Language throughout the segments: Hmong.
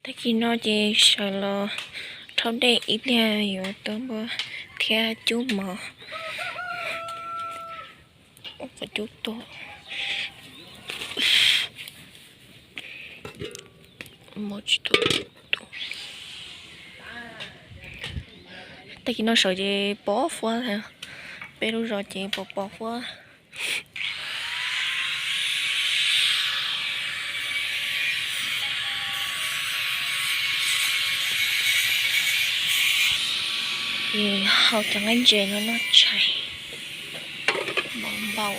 Tag kis no ces sawv los rhaub dej ib pliag yuav tuaj npua thiab cub mov. Ua qhov cub tuag. Mov tsis tuag. Tag kis no sawv ces pos huab, peb lub zos ces pos pos huab. Ces hau cov nqaij ntses no noj tshais. Npau npau.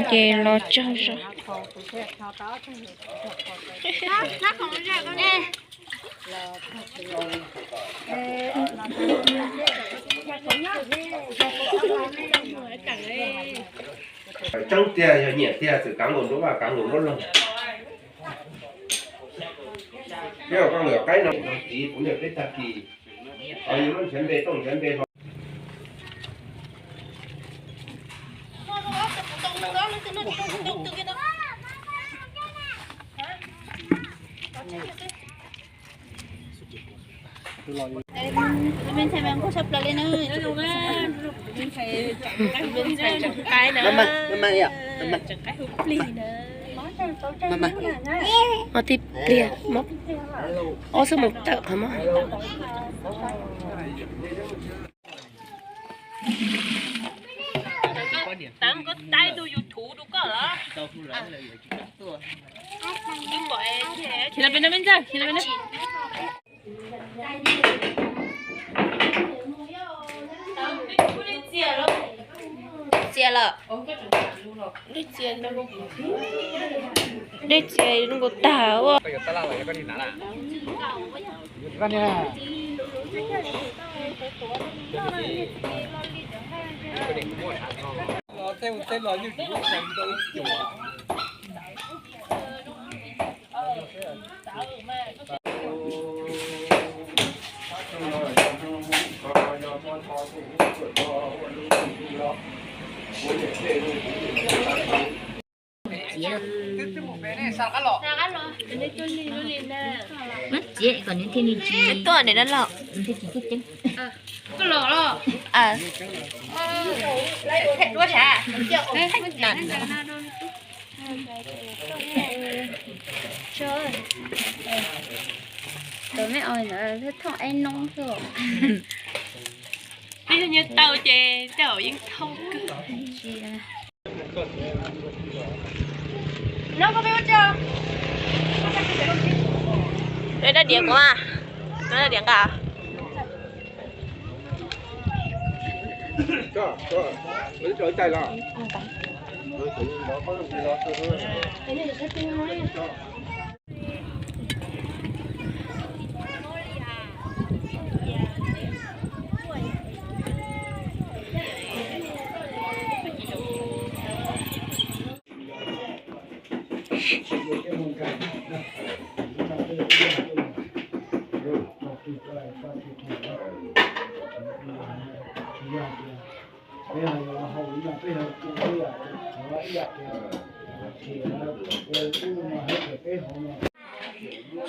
Ces los tsaug zog. Tseeb tiag, yog nyiam tiag txawm kav nkaus nruab vaj kav nkaus nruab loog. Peb ua koj nkawm qaib no txiv kuv niam peb tag kis, yus muab nrhiav npe tooj nrhiav npe hlo. Ob tib pliag, ob xub mus tawm qhov mog. Khiav los pem no me ntxawg, khiav los pem no. Txias lawm. Dej txias zoo nkaus tag ua. Muab txiav kom nws thiaj li tsis, nws thiaj tsis ceeb ceeb. Tus me os ntawd thooj ib noob xwb. Twb yog nyiaj taw ces tej zaum yeej thooj kawg. Ê, daj diav kuv mas, daj diav nqa.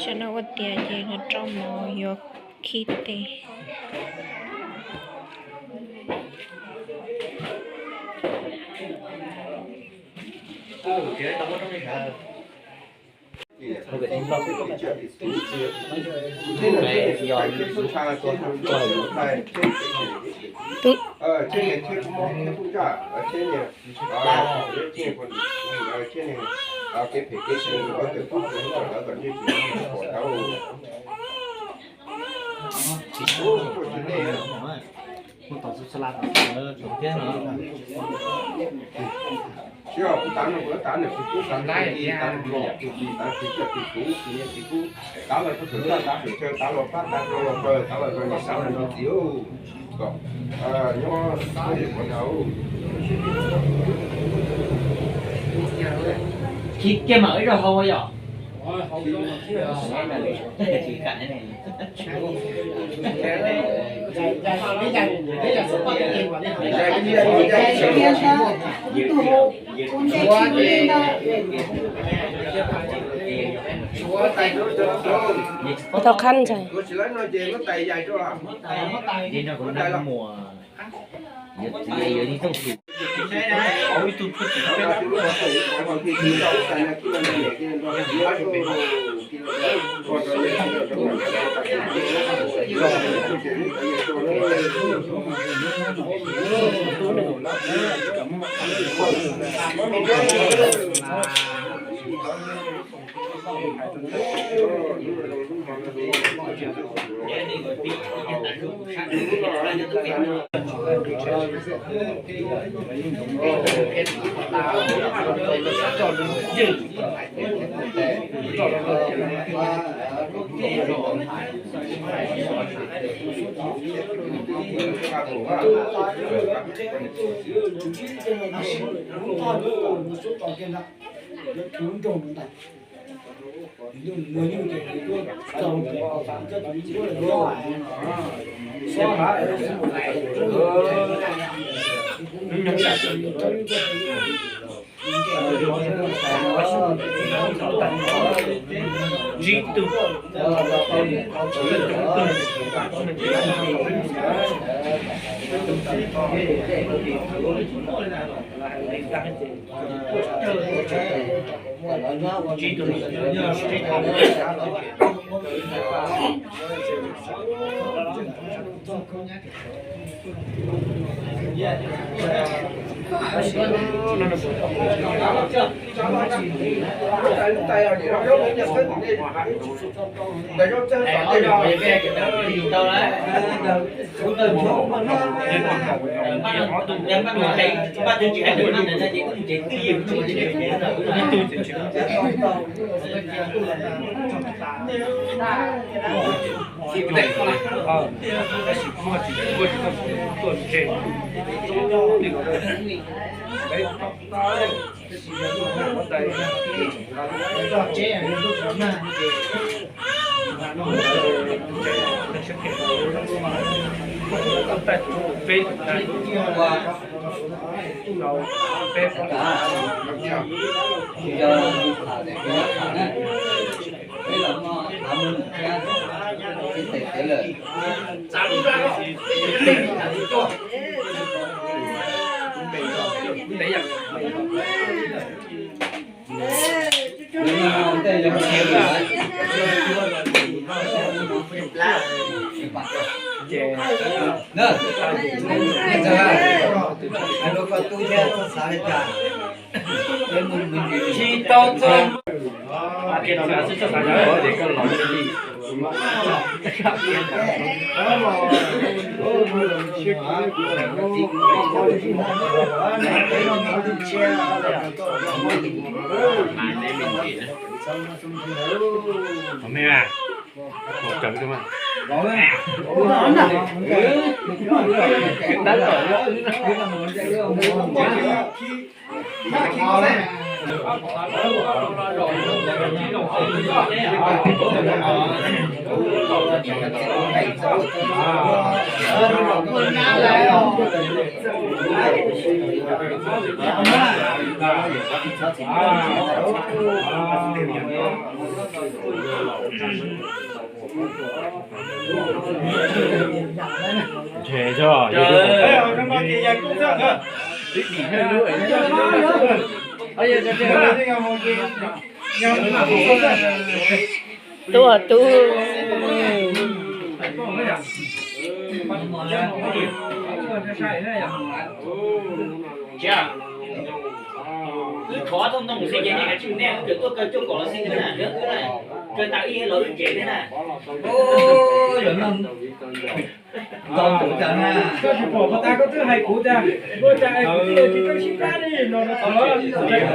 Saum no ua tiav ces los rau mov yuav khib tes. Tub. Khib kiag mam ib zaug hau yom. Tau qhab ntshai. Tub, tub. Wb thov thoob ntoog xwb ces nej kav tsij mus nej tuaj kaw cuaj kaum los xij na, kaw tas ib los wb cev thiab na. Koj tsis pom puas tas koj twb hais kuv tias, ua cas es kuv tij tsis tau sib plab li no, no thaum no tas.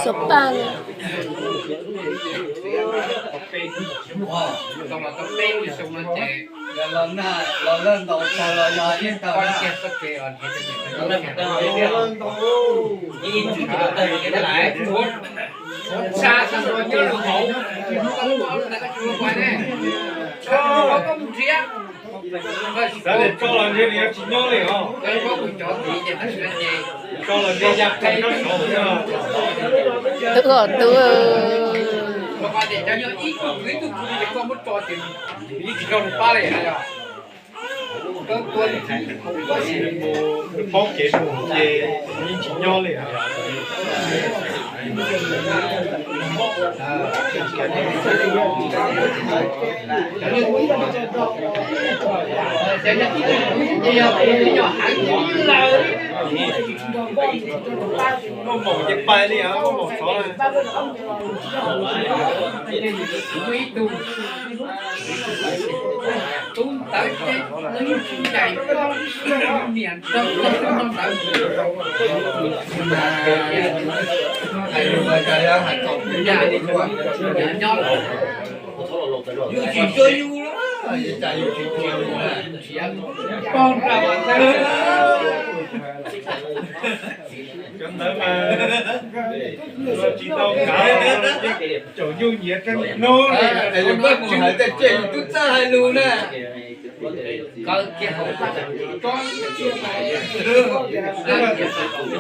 Xov paj na. Tau los tau peb lub xyoo no ces los lawm ntaus tag los yog ib tag kiag txoj kev os. Tshuav tsha tag nrho nyob rau hauv, koj tsis ua pais ne, tshuav koj mus nrhiav. Tso los ntshe nws yuav tsis nyob li os. Tso los ntshe ya qe nyob saud. Twb os twb. Rau qhov tias cov nyob ib tug kwv ib tug kwv ces koj muab tso ces nws yeej tsis raug nws pab li na yog. Paub kev mus ces yeej tsis nyob li. Muaj maum ces pais li, muaj maum xov. Tub ntawd ces nws tsis ncaim koj, niam nrog koj tub no ntawd. Hais lus mas cas yuav hais txog peb nyob, nyob lawm. Yus tsis tshua yus, cas yus tsis tshua yus na. Cov ntawd mas tsis tau kav, caum nyuj nyiav tseeb hnub li. Koj mus hais tej tsej yus twb txawj hais lus na.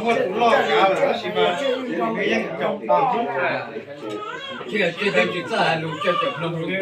Muaj tus loj kav lawm tab sis mas nws yeej caum tau. Tsis txawj hais lus, caum hloov lus.